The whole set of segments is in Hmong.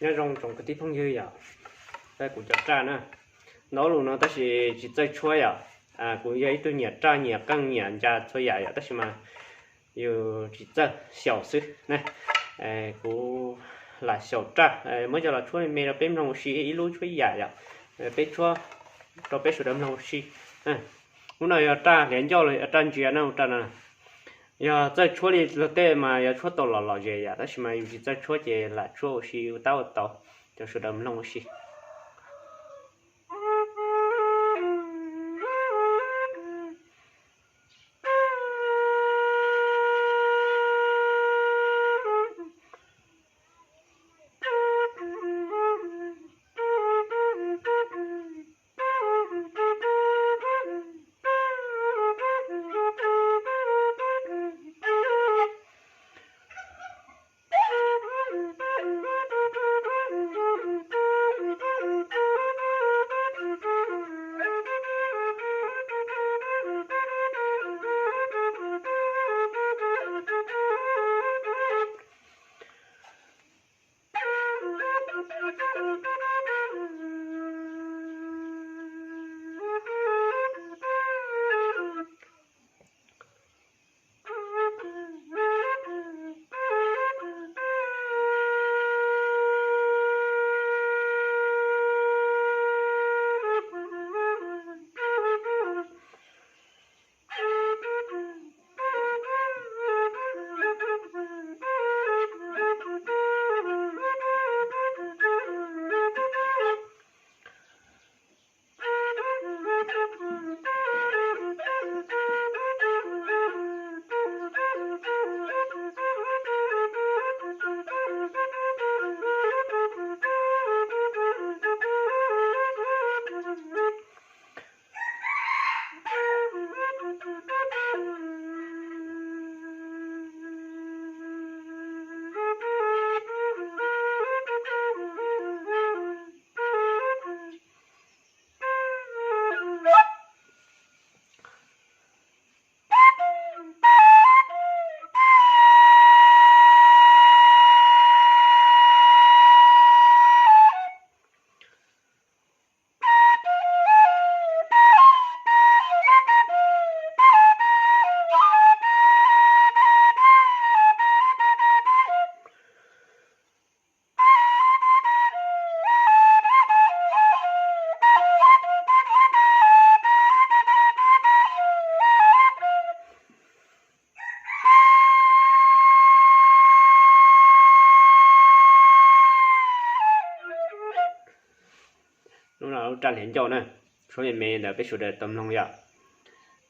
Nyob zoo tsoom kwv tij phooj ywg yom, kuv cov raj na, ntau lus no tab sis tsis txawj tshuab yom. Kuv yog ib tug nyiam raj nyiam qeej nyiam ncas txhua yam yom, tab sis mas yus tsis txawj xyaum xwb na. Kuv lam xyaum raj muab coj los tshuab me me rau peb mloog ua si ib lub tshuab ib yam yom. Peb tshuab rau peb sawv daws mloog ua si. Hnub no yog raj hliav ncauj los raj ntsia na, raj no yog txawj tshuab li luag tej mas yog tshuab tau los lom zem yom, tab sis mas yus tsis txawj tshuab ces lam tshuab ua si ua tab ua tau, cov sawv daws mloog ua si. Lub no lub raj hliav ncauj na, tshuab me me ntawm peb sawv daws tau mloog yom.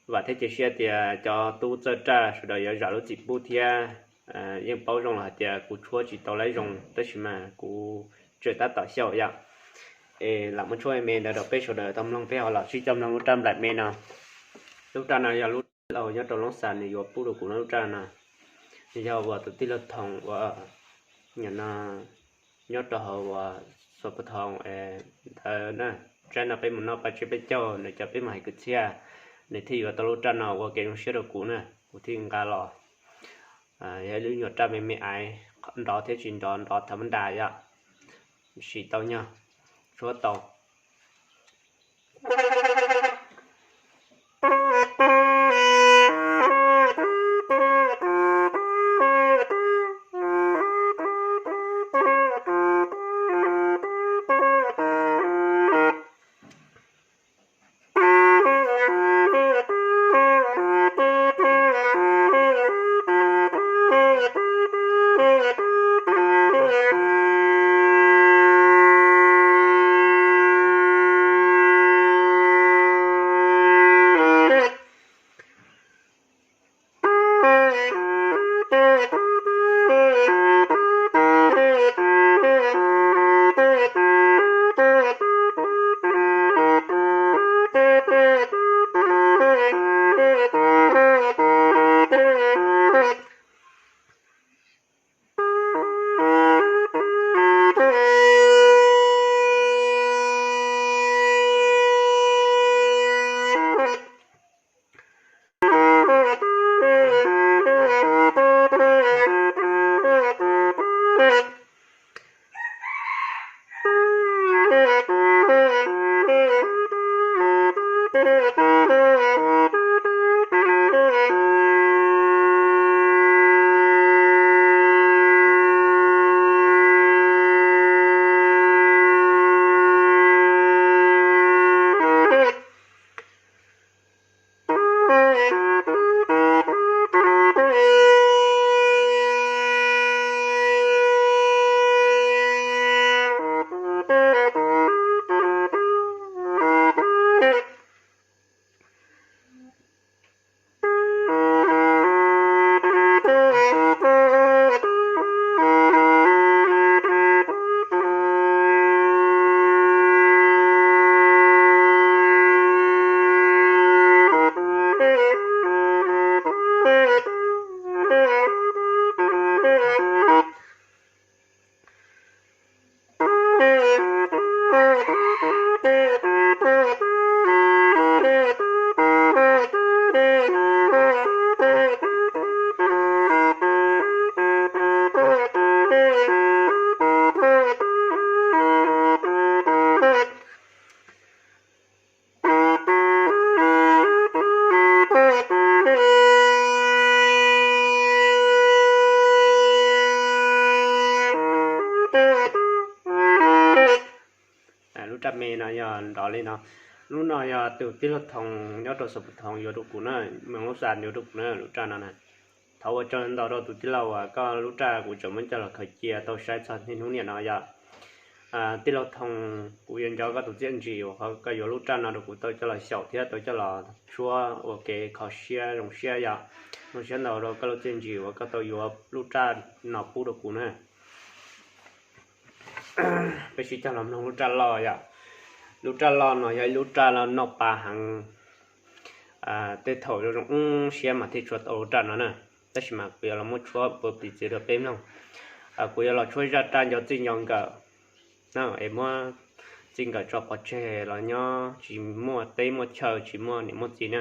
Vam thiab cia siab tias cov tub txawj raj sawv daws yuav zam lub txim pub thiab. Yeej paub zoo los hais tias kuv tshuab tsis tau lawv zoo tab sis mas kuv tseem tab tom xyaum yom. Es lam muab tshuab me me ntawd rau peb sawv daws tau mloog, peb ho los sib coj mloog lub raj nplaim me no. Lub raj no yog lub laus nyob rau Loob Xas nws yuav pub rau kuv no lub raj no. Nws yog uas tus tij laug Thoom uas nim no nyob rau hauv uas Xos Pos Thoos ntawd na. Tsab no peb mus noj paj tsib peb caug, nws cov peb mus hais kwv txhiaj, nws thiaj yuav tau lub raj no ua kev zoo siab rau kuv na, kuv thiaj nqa los. Yog ib lub nyuam raj me me aiv, nrov thiab tsis nrov, nrov thav npas ntas yom. Sim tau nyog, tshuab tau. Lub raj me no yog nrov li no. Lub no yog tus tij laug Thoo nyob rau Xav Pus Thoo yuav rau kuv na, moos Lub Xas yuav rau kuv na, lub raj no na. Thov ua tsaug ntau rau tus tij laug uas koj lub raj kuv tseem muab coj los khaws cia tau saib txog niaj hnub niam no yom. Tij laug Thoo, kuv yuav nco koj tus txiaj ntsig uas koj yuav lub raj no rau kuv tau coj los xyaum thiab tau coj los tshuab ua kev kho siab zoo siab yom. Zoo siab ntau rau koj lub txiaj ntsig uas koj tau yuav lub raj no pub rau kuv na. Peb sib cog los mloog lub raj loj yom. Lub raj loj no yog ib lub raj loj noj pa heev. Tej thaum zoo zoo siab mas thiaj tshuab tau lub raj no na. Tab sis mas kuv yuav los muab tshuab ua piv txwv rau peb mloog. Kuv yuav los tshuab zaj raj nco txij nco nkawm na, es muab txij nkawm tso pov tseg los nyob tsis muaj teb muaj chaw tsis muaj niam muaj txiv na.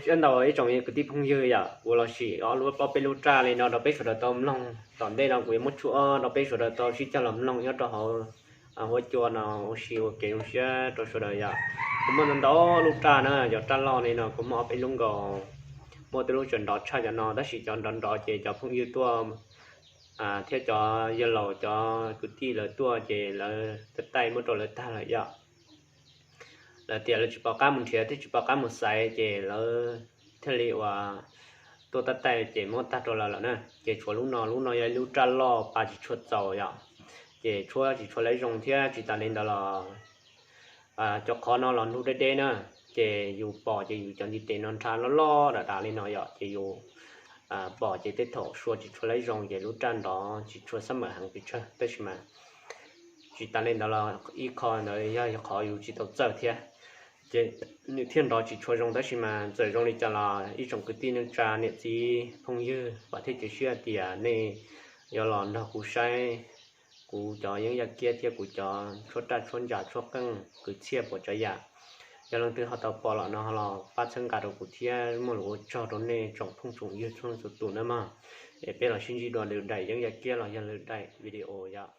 Nyob ntau ib tsoom kwv tij phooj ywg yom, kuv los sim ob peb lub raj li no rau peb sawv daws tau mloog. Tom ntej no kuv yuav muab tshuab rau peb sawv daws tau sib cog los mloog nyob rau hauv huab cua no ua si ua kev zoo siab rau sawv daws yom. Kuv muaj ntau ntau lub raj na, cov raj loj li no kuv muaj ob peb lub nkaus, muaj tej lub tseem nrov tshaj cov no, tab sis cov nrov nrov ces cov phooj ywg tuaj thiab cov yawg laus cov kwv tij lawv tuaj ces lawv taij muab rau lawv tag lawm yom. Lawv tias lawv tsis pom qab mus nrhiav thiab tsis pom qab mus xaiv ces lawv thiaj li uas tuaj tab taij ces muab tag rau lawv lawm na. Ces tshuav lub no, lub no yog ib lub raj loj pa tsis tshua txaus yom, ces tshuab tsis tshua lawv zoo thiab tsis tas li ntawd los cov qhov no los ntug deb deb na, ces yus pom ces yus cov ntiv tes no nrhab loj loj dam dam li no yom, ces yus pom ces tej thaum sua tsis tshua lawv zoo ces lub raj nrov tsis tshua xab mawm heev pes tsawg. Tab sis mas tsis tas li ntawd los ib qho ntawd yog qhov yus tsis tau txawj thiab, ces nws thiaj nrov tsis tshua zoo. Tab sis mas txawm zoo li cas los ib tsoom kwv tij neej tsa niam txiv phooj ywg, vam thiab cia siab tias nej yuav los nrog kuv saib kuv cov yeeb yaj kiab thiab kuv cov tshuab raj tshuab ntsa tshuab qeej kwv txhiaj puas tsav yam. Yog leej twg ho tau pom los no ho los pab txhawb nqa rau kuv thiab muaj lus ua tsaug rau nej tsoom phooj tsoom ywg txhua leej txhua tus nawb mog. Es peb los sib ntsib dua lwm daim yeeb yaj kiab los yog lwm daim video yom.